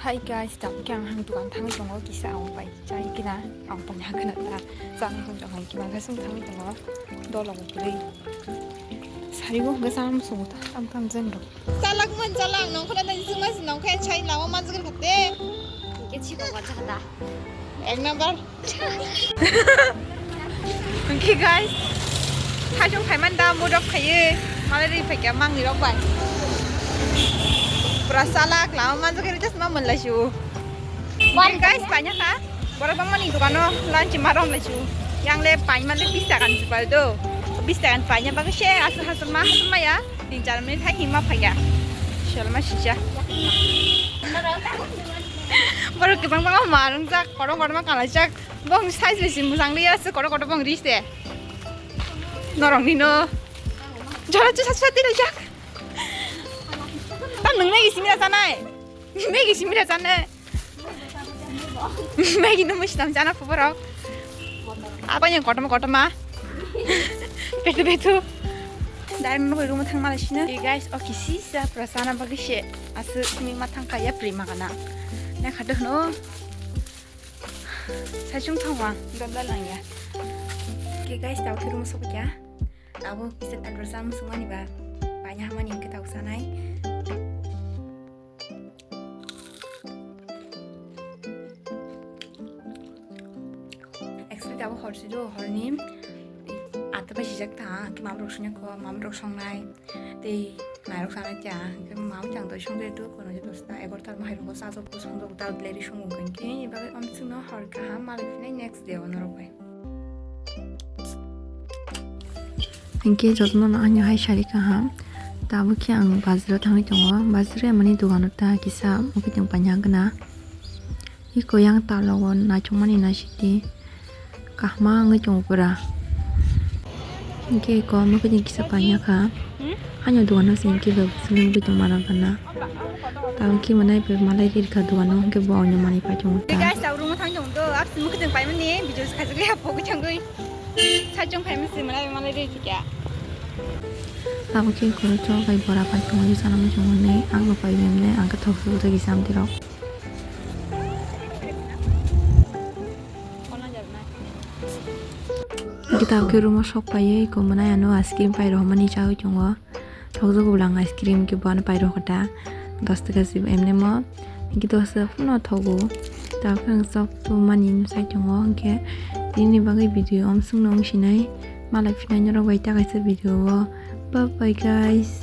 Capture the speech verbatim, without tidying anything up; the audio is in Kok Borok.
Hi guys, tamo khe ang hang dukan thangwi tongo, kisa ang pai chai kina, ang pai hang khna ta, chang hwn jong hai kima khe sung thangwi tongo, dolo kwrwi. Sari bo hwnkhe chang sung ta, tam tam jen rok. Chalak man chalak, nong khna ta sung ma sung nong khe chai lawa man jagir khate. Ke chi ko wa jada. Ek number. Hwnkhe guys, thaisong phaiman da modok khaiwi malai rwi phaikha mangnwi rok bai. Pura chalak lama manjak khe just ma manlai su. Hwnkhe guys, paina kha. Borok bangmani dogano lunch ma romlai su. Yang le paima le bis taka ni pai do. Bis taka ni paina bagwi se aswk hasuk ma hasuk maya. Tin char minute hai hima phaikha. Sholma sija. Borok kwbang bangma ma wngjak, korong korma kalaijak. Bong size bai si mujang liya se kotor kotor bong ris de. Norok ni no. Jora chu sat sat dile jak. Tam nung Maggie simi da sanai. Maggie simi da sanai. Maggie no musi tam jana pupuro. Apa yang kotor kotor ma. Betu betu. Dari no bai rumah thang malah sini. Guys, oke sisa perasaan apa sih? Asu sini matang kaya prima kana. Na kado no. Saichung thangwa gabla langya. Ke guys, tau thwirum sokya. Tabo kisa tandro sam sumani ba. Banya hamani ke tau sanai. Actually tabo hor sido horni. Ata ba sijak ta, ke mamrok sunya ko, mamrok songnai. Tei mairok sana cha, hwnkhe mama chang doi song jetu, kono je dosta egarota mairok bo sajok bo songjak ta, leri songo hwnkhe, hwnkhe ni bagwi om chwngno hor kaham malai phinai next day o norok bai. Hwnkhe jotono no ani hai sari kaham, tabuk khe ang bazaro thangwi tongo, bazaro mani dogano ta kisa mukhuitwng paina gana. Iko yang talogo naithokmani naisiti kahma wngwi tongo pura. Hwnkhe iko mukhuitwng kisa paina kha. Haino dogano se hwnkhe bai bwswk wngwi tongmano gana. Tamo khe mwnai bai malai rikha dogano hwnkhe bo oino manwi pai tongo ta. Guys, tamo room-o thang tongo do. Absini mukhuitwng paimani video se khajagwi hapo gwi thangwi. Saichung paimani se mwnai bai malai rikha. Tamo khe iko chok bai bora pai tongo, sana muchung hwnwi ang bo pai bai mwnai ang khe thok suk tagi samtirok. Kita khe room-o sok paiwi iko mwnai ano ice cream pai rohormani chawi tongo. Thokjago bwla ang ice cream khe bo ano pai rohor ta dos taka se emnemo. Hwnkhe dos taka phano thogo. Tabuk ang sok tubumani sai tongo hwnkhe tini bagwi video om swkno wng sinai. Malai phinai norok bai ta kaisa video o. Bye bye guys.